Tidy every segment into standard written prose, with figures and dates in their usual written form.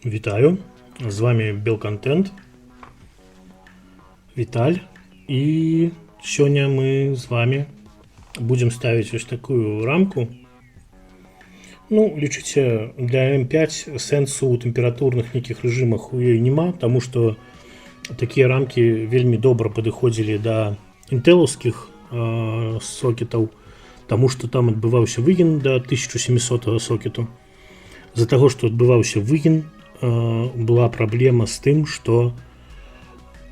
Вітаю, з вами Белконтент, Віталь, і сёння мы з вами будзем ставіць вось такую рамку. Ну, лічыце, для М5 сэнсу ў тэмпературных нейкіх рэжымах у ёй няма, таму што такія рамкі вельмі добра падыходзілі да інтэлаўскіх сокетаў, таму што там адбываўся выгін да 1700 сокету. З-за таго, што адбываўся выгін, была праблема з тым, што,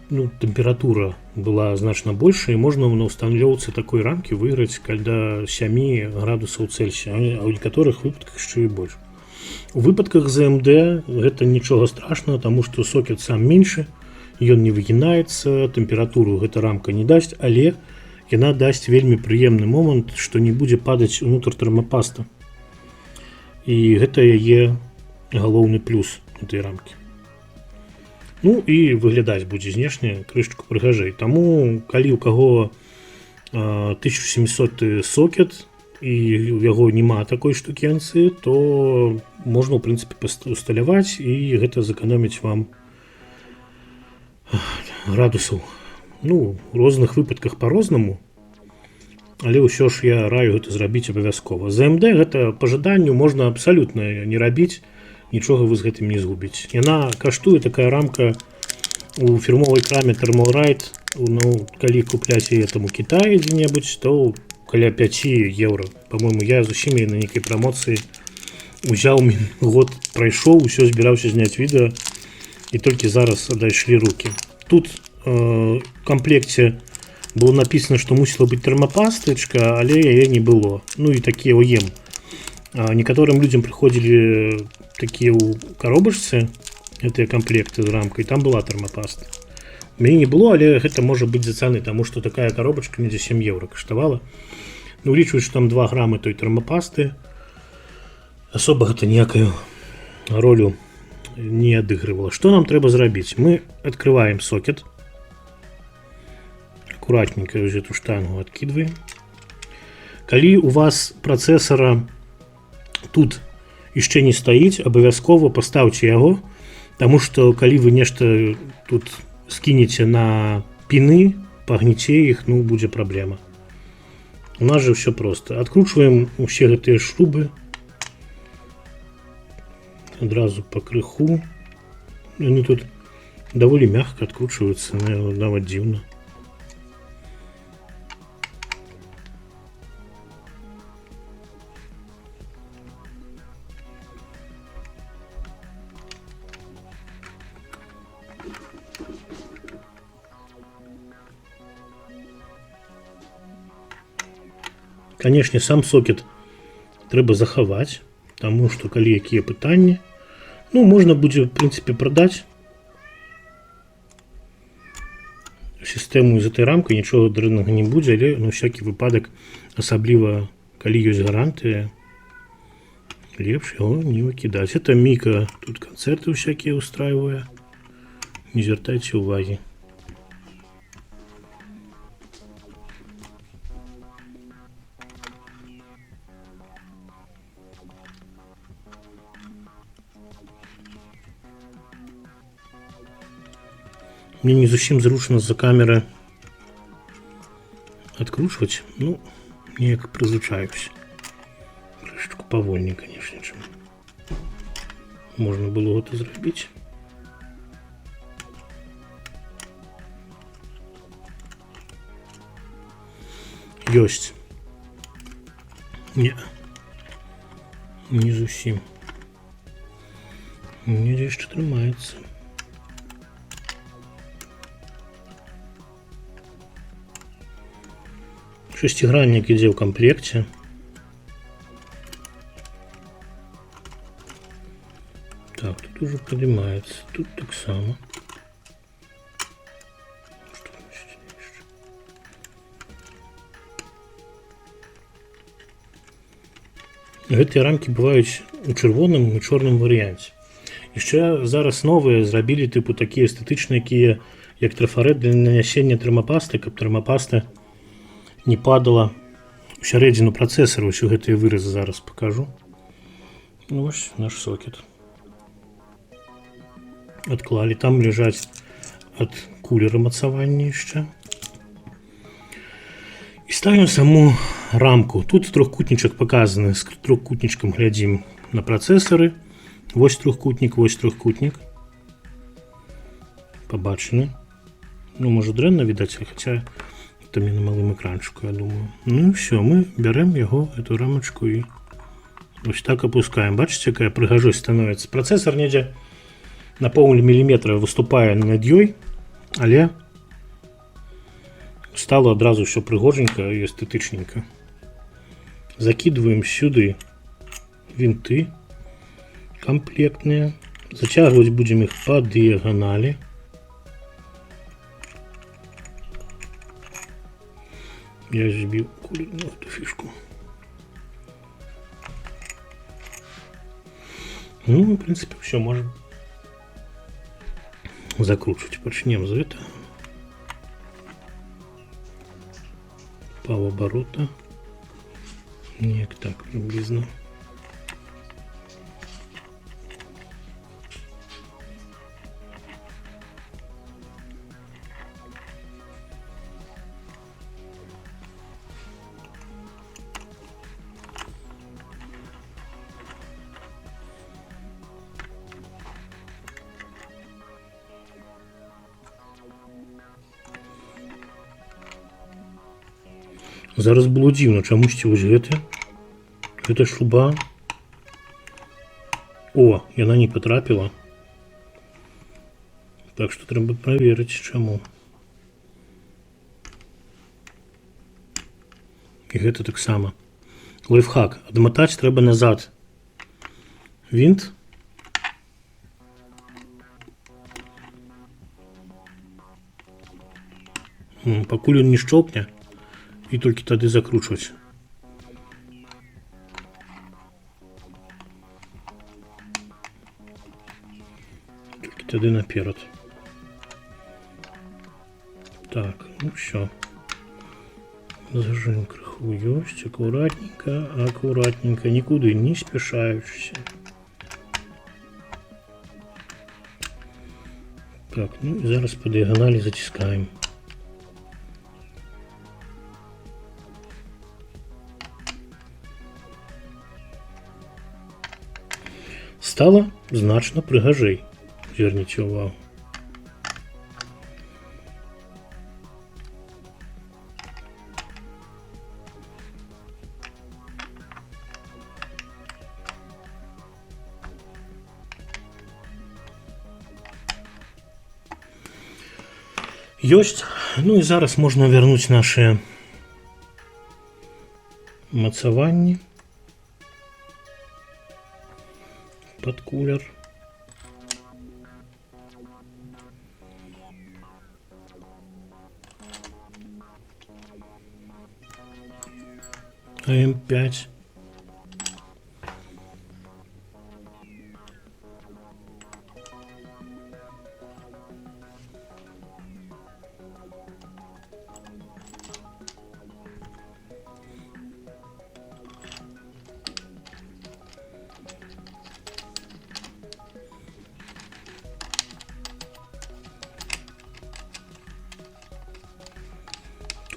ну, тэмпература была значна большая, і можна на устанлёўцы такой рамкі выйграць каля 7 градусаў Цельсія, а ў некаторых выпадках яшчэ і больш. У выпадках з AMD гэта нічога страшнага, таму што сокет сам меншы, ён не выгінаецца, тэмпературу гэта рамка не дасць, але яна дасць вельмі прыемны момант, што не будзе падаць унутр тэрмапаста. І гэта яе галоўны плюс этой рамкі. Ну і выглядаць будзе знешне крышачку прыгажэй. Таму калі у каго 1700 сокет і у яго няма такой штукенцы, то можна ў прынцыпе усталяваць, і гэта зэканоміць вам градусаў. Ну, у розных выпадках по-рознаму, але ўсё ж я раю гэта зрабіць абавязкова. З AMD гэта па жаданню можна абсалютна не рабіць, нічога вы з гэтым не згубіць. Яна каштуе, такая рамка, у фірмовай краме Thermalright, ну, калі купляць яе там у Кітаі дзе-небудзь, то каля 5 еўра. По-моему, я зусім яе на нейкай прамоцыі узяў, год прайшоў, усё збіраўся зняць відэа, і толькі зараз дайшлі руки. Тут камплекце было написано, што мусіла быць тэрмапастачка, але яе не было. Ну і такія ОЕМ. Некаторым людзям прыходзілі такія ў каробачцы гэтыя камплекты з рамкай, там была тэрмапаста. У мяне не было, але гэта можа быць за цаны, таму што такая каробачка недзе 7 еўра каштавала. Ну, улічваюць, што там 2 грамы той тэрмапасты, асоба гэта ніякую ролю не адыгрывала. Што нам трэба зрабіць? Мы открываем сокет, аккуратненько вось эту штангу откидываем. Калі у вас працэсара тут яшчэ не стаіць, абавязкова пастаўце яго, таму што калі вы нешта тут скінеце на піны, пагніце іх, ну, будзе праблема. У нас же все просто. Откручиваем усе гэтыя шрубы адразу па крыху. Яны тут даволі мягко откручиваются, нават дзіўна. Канешне, сам сокет трэба захаваць, таму што калі якія пытанні, ну, можна будзе, в прынцыпе, прадаць сістэму з этой рамкай, нічога дрэннага не будзе, але на всякий выпадак, асабліва калі ёсць гарантыя, лепш яго не выкідаць. Это Міка тут канцэрты всякие устраивае, не звяртайце увагі. Мне не зусім зручна з-за камеры откручваць, ну, неяк прызвычаюся. Крышачку павольней, конечно, чым можна было гэта зрабіць. Ёсць. Не. Не зусім. Недзе яшчэ трымаецца. Шестигранник ідзе ў камплекце. Так, тут уже поднимается. Тут таксама. Што там яшчэ? Гэтыя рамкі бываюць у чырвоным і чорным варыянце. Яшчэ зараз новыя зрабілі, тыпу такія эстэтычныя, якія як трафарэт для нанясення тэрмапасты, каб тэрмапаста не падала у сярэдзіну працэсара. Ўсё гэтыя выразы зараз пакажу. Ну, вось наш сокет. Адклалі, там ляжаць ад кулера мацавання яшчэ. І ставім саму рамку. Тут трохкутнічак паказаны, з трохкутнічкам глядзім на працэсары. Вось трохкутнік, вось трохкутнік. Пабачаны. Ну, можа, дрэнна відаць, хаця это мне на малым экранчыку, я думаю. Ну і все, мы бярэм яго, эту рамачку, і вось так опускаем. Бачыце, якая прыгажосць становіцца. Працэсар недзе на пол міліметра выступае над ёй, але стало адразу ўсё прыгоженька і эстэтычненька. Закидываем сюды винты комплектные. Затягивать будем их по диагонали. Я сбил кулерную эту фишку. Ну, в принципе, все, можем закручивать. Начнем с этого. Паўабарота. Неяк так прыблізна. Зараз было дзіўна, чамусьці вось гэта шруба. О, яна не патрапіла. Так што трэба праверыць, чаму. І гэта таксама. Лайфхак. Адматаць трэба назад вінт. Пакуль ён не шчолкне, і толькі тады закручваць. Толькі тады наперад. Так, ну все. Зажим крыху ёсць, аккуратненько, аккуратненько, нікуды не спяшаючыся. Так, ну і зараз по дыяганалі заціскаем. Стала значна прыгажэй, звярніце ўвагу. Ёсць. Ну і зараз можна вярнуць наши мацаванні под кулер. АМ5.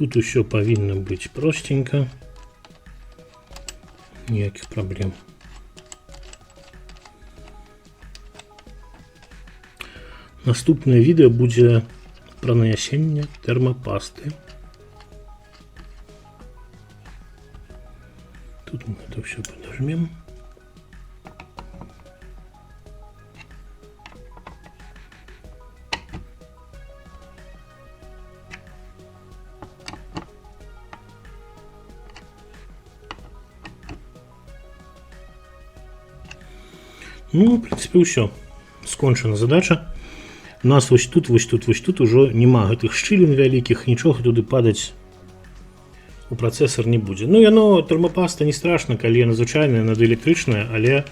Тут усё павінна быць простенько. Ніякіх праблем. Наступнае відэа будзе пра нанесенне тэрмапасты. Тут мы это все подожмем. Ну, в принципе, ўсё. Скончана задача. У нас вось тут, вось тут, вось тут ужо няма гэтых шчылін вялікіх, нічога туды падаць у працэсар не будзе. Ну, яно, тэрмапаста, не страшна, калі яна звычайная, яна дыэлектрычная, але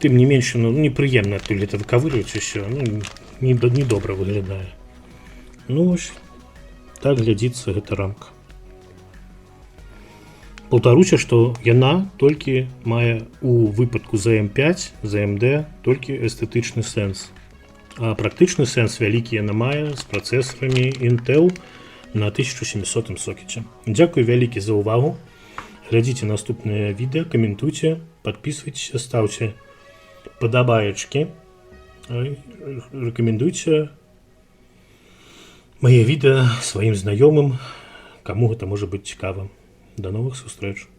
тым не менш, ну, непрыемна адтуль это выкавырваць усё, ну, не добра выглядае. Ну, вось так глядзіцца гэта рамка. Паўтаруся, што яна толькі мае у выпадку з АМ5, з АМД толькі эстэтычны сэнс. А практычны сэнс вялікі яна мае з працэсарамі Intel на 1700 сокеце. Дзякуй вялікі за ўвагу. Глядзіце наступнае відэа, каментуйце, падпісвайцеся, стаўце падабаечкі, рэкамендуйце мае відэа сваім знаёмым, каму гэта можа быць цікава. Да новых сустрэч.